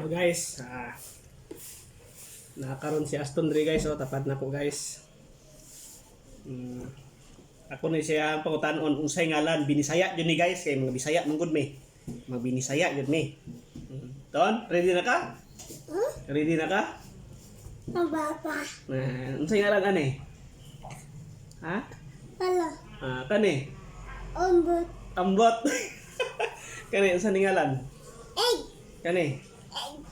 So guys, nakaroon si Aston diri guys, oh, tapad na ko guys. Ako ni siya ang pangutanon unsay ngalan Binisaya jud ni guys kay mga Bisaya man gud mi. Mga Binisaya jud mi. Ton, ready na ka? Hmm? Ready na ka? Papa. Unsay ngalan ani? Ha? Hello. Ah, kani. Umbut. Ambot. Kani unsa ni ngalan? Egg. Kani. Egg.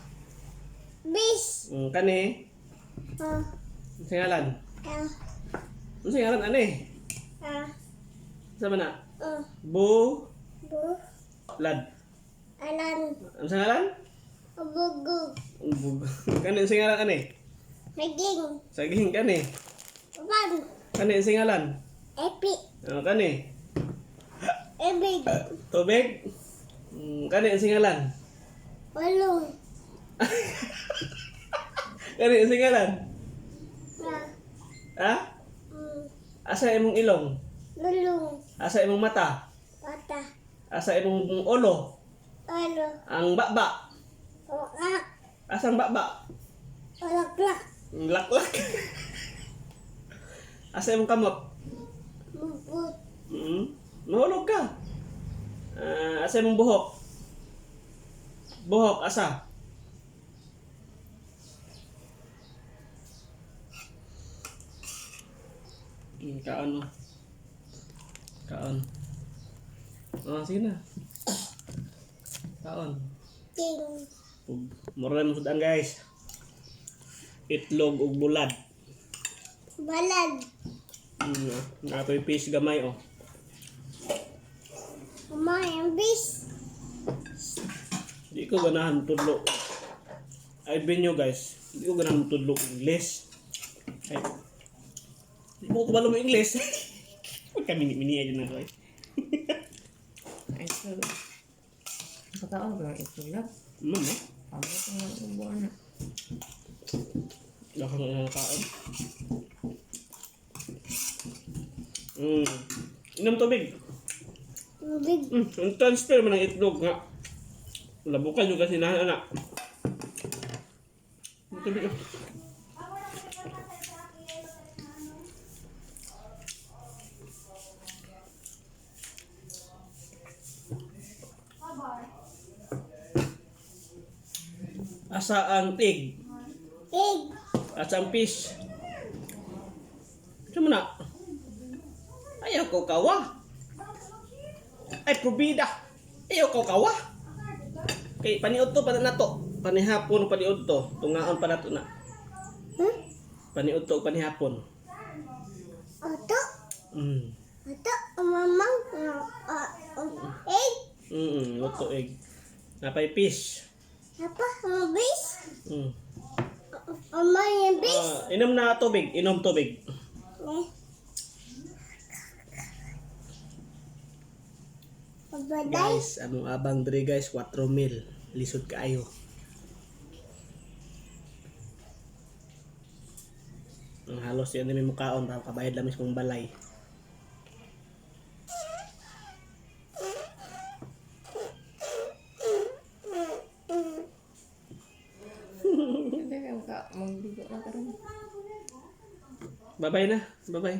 Bis. Kani. Ah. Unsay ngalan? Ah. Unsay ngalan ani? Ah. Unsa man na? Ah. Bu Bu. lad. Alan. Unsa ngalan? Bugug. Bug. Kani unsay ngalan ani? Naging. Saging kani. Ban. Kani unsay ngalan? Epi. Ano kani? Ebig. Tubig? Kani unsay ngalan? Walong. Kani unsay ngalan? Ah. Ha? Mm. Asa imong ilong? Lulong. Asa imong mata? Pata. Asa imong ulo? Alo. Ang baba? Wakak. Asa ang baba? Walaklak. Ang Laklak. Asa imong kamot? Bubut. Mahulog ka. Ah, asa imong buhok? Buhok asa? Kaon mo. Kaon. Oh, sige na. Kaon. King. Mura mo sudan guys. Itlog ug bulad. Balad. Natoy fish gamay oh. Kumain bis. Di ko ganahan tudlo. I've been you guys. Di ko ganahan tudlo English. Ay. Di mo ko kabalo mo English. Kami ni mini na ko. Eh. Ay, so, pagkaon ko ng itlog na. Ma'am, eh. Pagod ko ng ubo na. Baka nga nakaon. Inom tubig. Tubig. Ang transfer man ang itlog nga. Labukan yung kasi na anak. Inom tubig. Oh. Asa ang pig? Egg. Asa ang fish? Ito mo na. Ayaw ko kawa. Ay, probida. Ayaw ko kawa. Kay paniud to pa na to. Panihapon paniud to. Tungaon pa nato na. Hmm? Paniud to panihapon. Oto. Oto. Mamang. Ah, ah, egg. Luto egg. Napay fish. Apa? Ang bis. Kumain bis. Ah, inom na tubig, inom tubig. Eh. Baday. Guys, among abang diri guys, 4 mil. Lisod kaayo. Ang halos yan may mukaon para kabayad lamis kong balay. Hindi kayo maka magligo na karon. Bye-bye na. Bye-bye.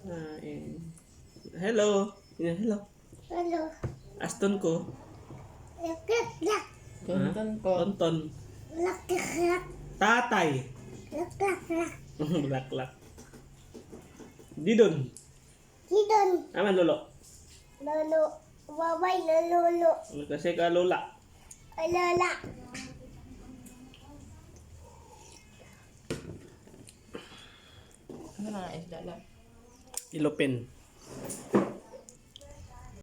Ah, eh. Hello. Yeah, hello. Hello. Aston ko. Laklak. Lak. Tonton ko. Tonton. Laklak. Tatay. Laklak. Lak. Laklak. Didon. Sidon. Aman lolo. Lolo. Babay. Lolo. Kasi ka lola. Lola. Ano na isda lang? Ilopin.